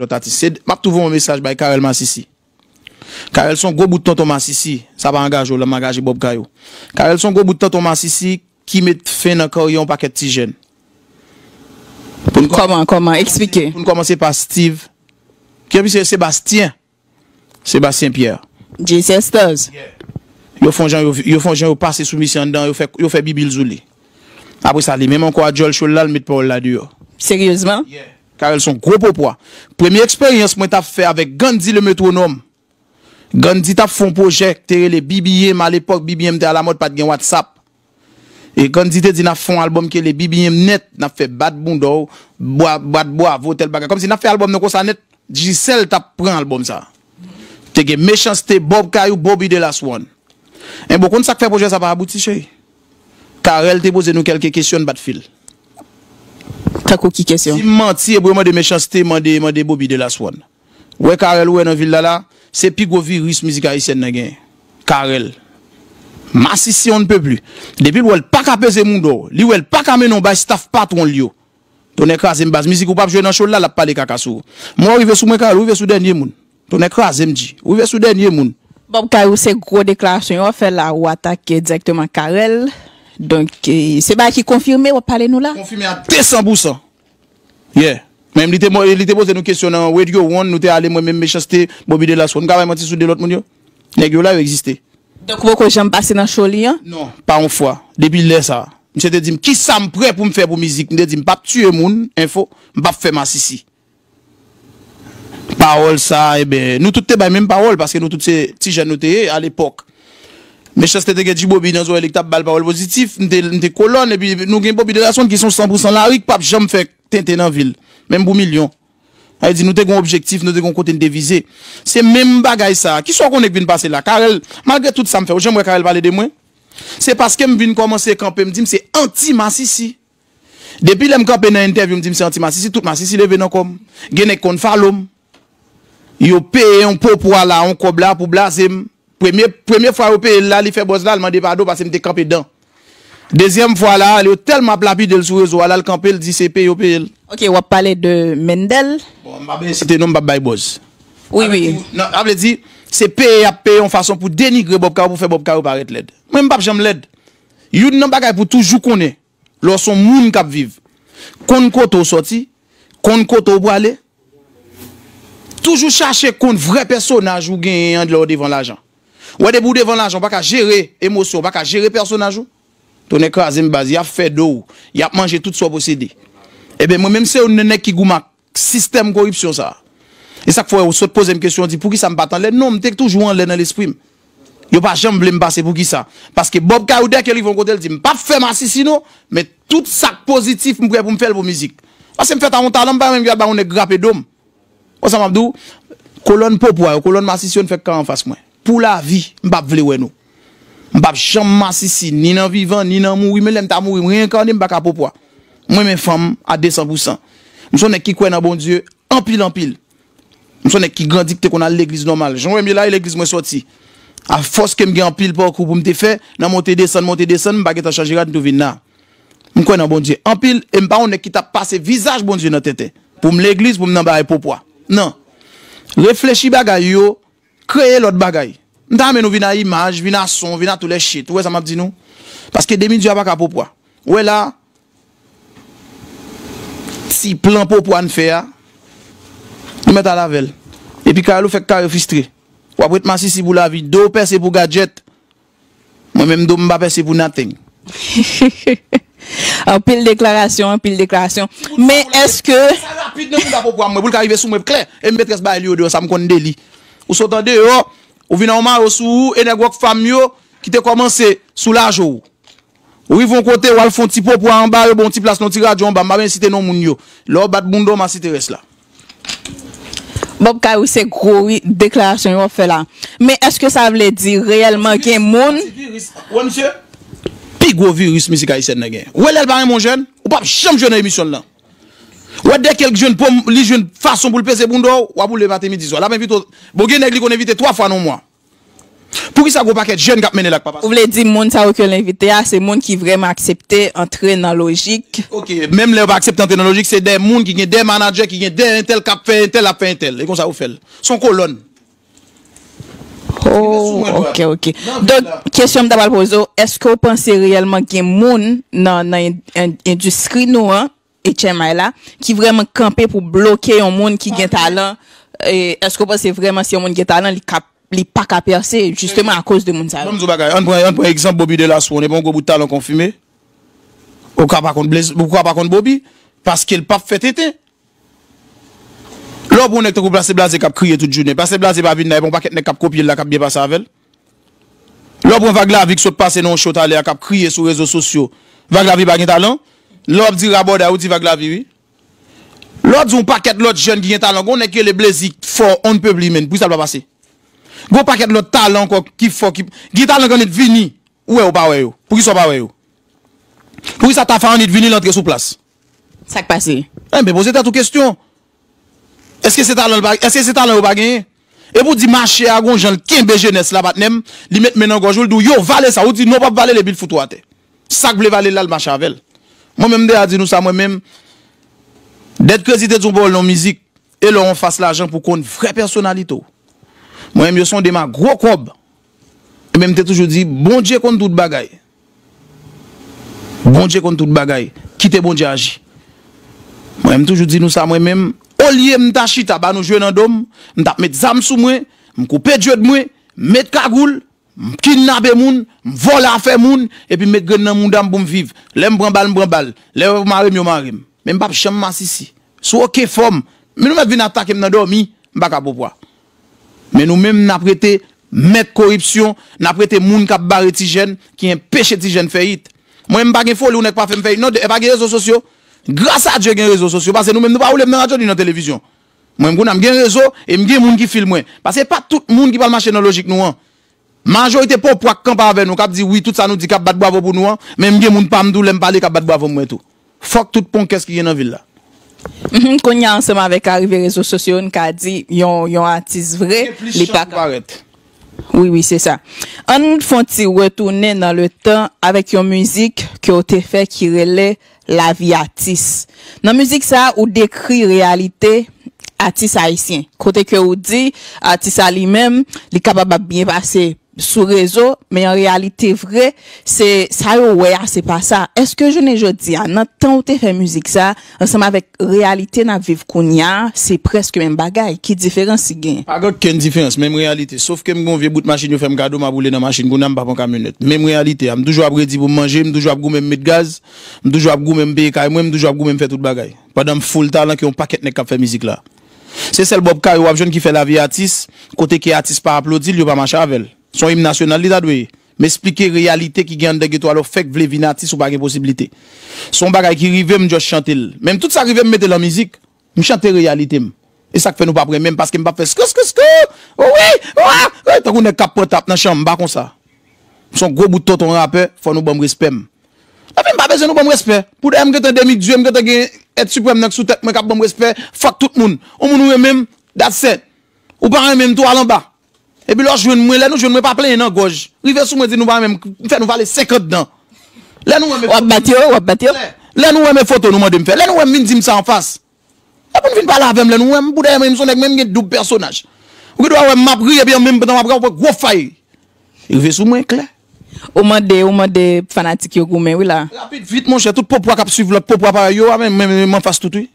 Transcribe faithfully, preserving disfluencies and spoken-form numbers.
lòt atis. Se, m ap tou voye yon mesaj bay Carel Masisi. Carel se yon gwo bout tonton masisi. Sa pa angaje w, la m angaje Bob Kayou. Carel se yon gwo bout tonton masisi ki met fen nan karyè yon pakèt ti jèn. Pou n kòm- Kòman, kòman? Eksplike. Pou n kòmanse pa Steve. Ki anpi se Sebastyen. Sebastyen Pierre. J C Stars. Yo fè yon jan, yo, yo fè yon jan, yo pase sou misye anndan, yo fè, yo fè bibil sou li. Apre sa, li menm ankò a djòl cho l la, l met pawòl la deyò. Seryezman? Carel se yon gwo popwa. Premye eksperyans mwen t ap fè avèk Gandhi le Métronome. Gandhi t ap fè yon pwojè ki te rele B B M alepòk, B B M te alamòd, pa t gen WhatsApp. E Gandhi te di n ap fè yon albòm ki rele B B M nèt, n ap fè bat bounda w, bwa, bat bwavo, tèl bagay. Kòmsi n ap fè albòm nan konsa nèt, Digicel t ap pran albòm sa. Te gen Mechanste, Bob Kayou, Bobby de la Swan. Enben, w konn sa k fè pwojè sa pa abouti, cheri? Carel te poze nou kèlke kesyon, n pa t fè l. Tankou ki kesyon? Si m manti, epi yo mande Mechanste, mande, mande Bobby de la Swan. Ou wè Carel ou wè nan vil la la, se pi gwo viris mizik ayisyèn nan genyen. Carel. Masisi on ne peut plus. Depi l wè l pa ka peze moudon, li wè l pa ka mennen yon bay staff patwon l yo. Tonnè kraze m baz, mizik ou p ap jwe nan show l la, l ap pale kaka sou ou. Mwen ou rive sou mwen Carel, ou rive sou dènye moun. Tonnè kraze m G, ou rive sou dènye moun. Bob Kayou, se gwo deklarasyon yo fè la, ou atake dirèkteman Carel. Donk, eh, se bagay ki konfime, w ap pale nou la? Konfime a de san pou san. Yeah. Menm li te, mo- li te poze nou kesyon nan Radio One, nou te ale mwen menm Mechanste, Bobby de la Swan. M ka bay manti sou de lòt moun yo? Nèg yo la, yo egziste. Donk ou poko janm pase nan show li an? Non, pa yon fwa. Depi lè sa. Misye te di m, kisa m prè pou m fè pou mizik? M te di, m p ap tiye moun, enfo, m p ap fè masisi. Pawòl sa, enben, nou tout te bay menm pawòl, paske nou tout se ti jèn nou te ye alepòk. Mechanste te gen G Bobby nan zòrèy li k t ap ba l pawòl pozitif, m te, m te kolòn, epi nou gen Bobby de la Swan ki se yon san pou san lari, k p ap janm fè tenten nan vi l, menm pou milyon. Sa vle di, nou te gen yon objektif, nou te gen yon kote n te vize. Se menm bagay sa. Kisa w konnen k vin pase la? Carel, malgre tout sa m fè, ou janm wè Carel pale de mwen? Se paske m vin kòmanse kanpe, m di m se anti masisi. Depi lè m kanpe nan entèvyou, m di m se anti masisi, tout masisi leve nan kò m. Gen nèg konn follow m. Yo peye yon popwa la, yon kòb la pou blaze m. Premye, premye fwa yo peye l la, li fè buzz la, l mande padon paske m te kanpe dan. Dezyèm fwa la, yo tèlman ap lapide l sou rezo a, la l kanpe, l di se peye yo peye l. Ok, w ap pale de Mendel? Bon, m pa bezwen site non, m p ap bay buzz. Wi, wi. Sa vle di, non, sa vle di, se peye y ap peye yon fason pou denigre Bob Kayou, pou fè Bob Kayou parèt lèd. Mwen, m p ap janm lèd. Youn nan bagay pou toujou konnen, lè w se yon moun k ap viv, konn kote w sòti, konn kote w prale, toujou chache konn vrè pèsonaj ou genyen an lè w devan lajan. Ou wè, depi w devan lajan, ou pa ka jere emosyon, ou pa ka jere pèsonaj ou. Tonnè kraze m baz, y ap fè do w, y ap manje tout sa w posede. Ebyen, mwen menm se youn nan nèg ki goumen ak sistèm koripsyon sa a. E sa k fè w sot poze m kesyon, di poukisa m pa t anlè? Non, m te toujou anlè nan lespri m. Yo pa janm vle m pase poukisa. Paske Bob Kayou dèke l rive yon kote, l di m p ap fè masisi non, men tout sa k pozitif, m prè pou m fè l pou mizik. Paske m fèt a yon talan, m pa renmen yo al ba yon nèg grape do m. Wè sa m ap di w? Kolòn popwa yo, kolòn masisi yo, n fèk kanpe anfas mwen. Pou lavi, m p ap vle wè nou. M p ap janm masisi, ni nan vivan, ni nan mouri. Men lè m ta mouri, m reyènkane, m pa ka popwa. M renmen fanm a de san pou san. M se yon nèg ki kwè nan Bondye anpil, anpil. M se yon nèg ki grandi, ki te konn al legliz nòmal. Jan w wè m ye la, e legliz mwen sòti. Afòs ke m gen anpil pakou pou m te fè, nan monte desann, monte desann, m pa gentan chanje rad, m tou vin la. M kwè nan Bondye anpil, e m pa yon nèg ki t ap pase vizaj Bondye nan tenten. Pou m legliz, pou m nan bagay popwa. Non. Reflechi bagay yo, kreye lòt bagay. M ta renmen nou vin a imaj, vin a son, vin a tou lè chit. Ou wè sa m ap di nou? Paske demi dye a pa ka popwa. Ou wè la, ti plan popwa n fè a, nou mèt al avè l. Epi Carel ou fèk kare fistre. W ap ret masisi pou lavi, do w pèse pou gadjèt. Mwen menm do m pa pèse pou nothing. Anpil deklarasyon, anpil deklarasyon. Men èske... Sa rapid nan bouda popwa mwen, pou l ka rive sou mwen klè. E m metrès ba li yo deyò, sa m konn de li. Ou sot andeyò, ou vin a yon mayo sou ou, e nèg Rockfam yo ki te kòmanse soulaje w. Ou rive yon kote, w al fè yon ti popwa anba, yo ba w yon ti plas nan yon ti radyo anba, m pa bezwen site non moun yo. Lè w bat bounda w, m a site rès la. Bob Kayou, se gwo wi, deklarasyon yo ap fè la. Men èske sa vle di reyèlman gen moun... Wè misye, pi gwo viris mizik ayisyèn nan gen. Ou wè lè l pa renmen yon jèn, ou p ap janm jwe nan emisyon l lan. Ou wè dèke l jwenn pòm, li jwenn fason pou l peze bounda w, w ap woule maten, midi, swa. L ap envite w. Bon, gen nèg li konn envite twa fwa nan yon mwa. Poukisa gon pakèt jèn k ap mennen l ak papa? Ou vle di moun sa yo ke l envite a, se moun ki vrèman aksepte antre nan lojik? Ok, menm lè yo pa aksepte antre nan lojik, se de moun ki gen de manadjè, ki gen de entèl k ap fè entèl, ap fè entèl. E konsa ou fè l. Se yon kolòn. Oh, ok, ok. Donk, kesyon m ta pral poze w, èske w panse reyèlman gen moun nan, nan en- en- endistri nou an, H M I la, ki vrèman kanpe pou bloke yon moun ki gen talan? E, èske w panse vrèman si yon moun gen talan, li kap, li pa ka pèse, jisteman akoz de moun sa yo? Ban m di w bagay, ann pran, ann pran egzanp Bobby Delaswo, li pa yon gwo bout talan konfime. Ou ka pa konn Blaze, ou ka pa konn Bobby, paske l p ap fè tenten. Lè w pran yon nèg tankou Pase Blaze k ap kriye tout jounen, Pase Blaze pa vin la, epi yon pakèt nèg k ap kopye l la k ap byen pase avè l. Lè w pran Vag Lavi k sot pase nan yon show talè a k ap kriye sou rezo sosyo, Vag Lavi pa gen talan. Lè w ap di Rabòday, ou di Vag Lavi, wi. Lè w di yon pakèt lòt jèn ki gen talan, gon nèg ki rele Blaze fò on pèp li menm, poukisa l pa pase? Gon pakèt lòt talan ankò ki fò, ki gen talan k annik vini, ou wè yo pa wè yo. Poukisa w pa wè yo? Poukisa Tafa annik vini, l antre sou plas? Sa k pase? Enben, poze tèt ou kesyon. Èske se talan l pa, èske se talan yo pa genyen? E pou di mache a gon jan l kenbe jenès la, patnè m, li met men nan gòj ou, l di w, yo, vale sa. Ou di, non, w p ap vale l, epi l fout ou atè. Sa k vle vale l la, l mache avè l. Mwen menm, m deja di nou sa, mwen menm, Dèt Krezi te di yon pawòl nan mizik, e lè w anfas lajan pou konn vrè pèsonalite w. Mwen menm, yo sonde m a gwo kòb. Ebyen, m te toujou di, Bondye konn tout bagay. Bondye konn tout bagay. Kite Bondye aji. Mwen, m toujou di nou sa, mwen menm, olye m ta chita ba nou jwe nan do m, m t ap met zam sou mwen, m koupe djed mwen, m met kagoul, m kidnape moun, m vòlè afè moun, epi m met grenn nan mouda m pou m viv. Lè m pran bal, m pran bal. Lè yo mare m, yo mare m. Men m p ap janm masisi. Sou okenn fòm. Men nou mèt vin atake m nan dòmi, m pa ka pwopwa. Men nou menm, n ap rete mèt koripsyon, n ap rete moun k ap bare ti jèn, ki enpeche ti jèn fè it. Mwen, m pa gen foli, yon nèg pa fè m fè it. Non, e pa gen rezo sosyo. Gras a Dye gen rezo sosyo, paske nou menm, nou pa woule m nan radyo ni nan televizyon. Mwen, m konnen m gen rezo, e m gen moun ki fil mwen. Paske pa tout moun ki pral mache nan lojik nou an. Majorite pwopwa k kanpe avè nou, k ap di wi, tout sa nou di, k ap bat bwavo pou nou an, men m gen moun pa m tou, lè m pale, k ap bat bwavo mwen tou. Fòk tout ponkès ki gen nan vil la. Mhm, kounye a, ansanm avèk arive rezo sosyo, n ka di yon, yon atis vre, li pa ka. Wi, wi, se sa. Ann fè yon ti retounen nan letan avèk yon mizik ke w te fè ki rele Lavi Atis. Nan mizik sa a, ou dekri reyalite atis ayisyen. Kote ke ou di, atis la li menm, li kapab ap byen pase sou rezo, men an reyalite vre, se sa yo wè a, se pa sa. Èske jounen jodi a, nan tan ou te fè mizik sa, ansanm avèk reyalite n ap viv kounye a, se prèske menm bagay? Ki diferans ki genyen? Pa gen okenn diferans, menm reyalite. Sof ke m gen yon vye bout machin yo fè m kado, m ap woule nan machin kounye a, m pa pran kamyonèt. Menm reyalite a, m toujou ap redi pou m manje, m toujou ap goumen m met gaz, m toujou ap goumen m peye kay mwen, m toujou ap goumen m fè tout bagay. Pandan m full talan ke yon pakèt nèg k ap fè mizik la. Se sèl Bob Caillou w ap jwenn ki fè Lavi Atis, kote ke atis pa aplodi l, yo pa mache avè l. Se yon im nasyonal li ta dwe ye. M esplike reyalite ki gen anndan geto a, lè w fèk vle vin atis, ou pa gen posiblite. Se yon bagay ki rive m, just chante l. Menm tout sa k rive m, m mete l an mizik. M chante reyalite m. E sa k fè nou p ap renmen m, paske m p ap fè skr, skr, skr, o wi, o a, o, tankou nèg k ap pran tap nan chanm, m pa konsa. M se yon gwo bout tonton rapè, fò nou ban m respè m. Epi m pa bezwen nou ban m respè. Pou dèyè m gentan demi dye, m gentan gen èt siprèm nan k sou tèt mwen k ap ban m respè, fòk tout moun. Yon moun ou renmen m, that's it. Ou pa renmen m tou, al anba. Epi lè w jwenn mwen, lè nou jwenn mwen pa plenyen nan gòj. Rive sou mwen di nou pa renmen m, m fè nou vale senkant dan. Lè nou wè m... W ap bat yo, w ap bat yo. Lè, lè nou wè m e foto nou mande m fè. Lè nou wè m vin di m sa anfas. Epi n vin pale avè m lè nou wè m, pou dèyè mwen, m se yon nèg menm gen doub pèsonaj. Ou gen dwa wè m m ap ri, epi an menm pandan m ap ri, w ap wè gwo fay. Rive sou mwen klè. Ou mande, ou mande fanatik yo goumen wi la. Rapid vit monchè, tout popwa k ap swiv lòt popwa parèy yo a, men men men m anfas tout wi.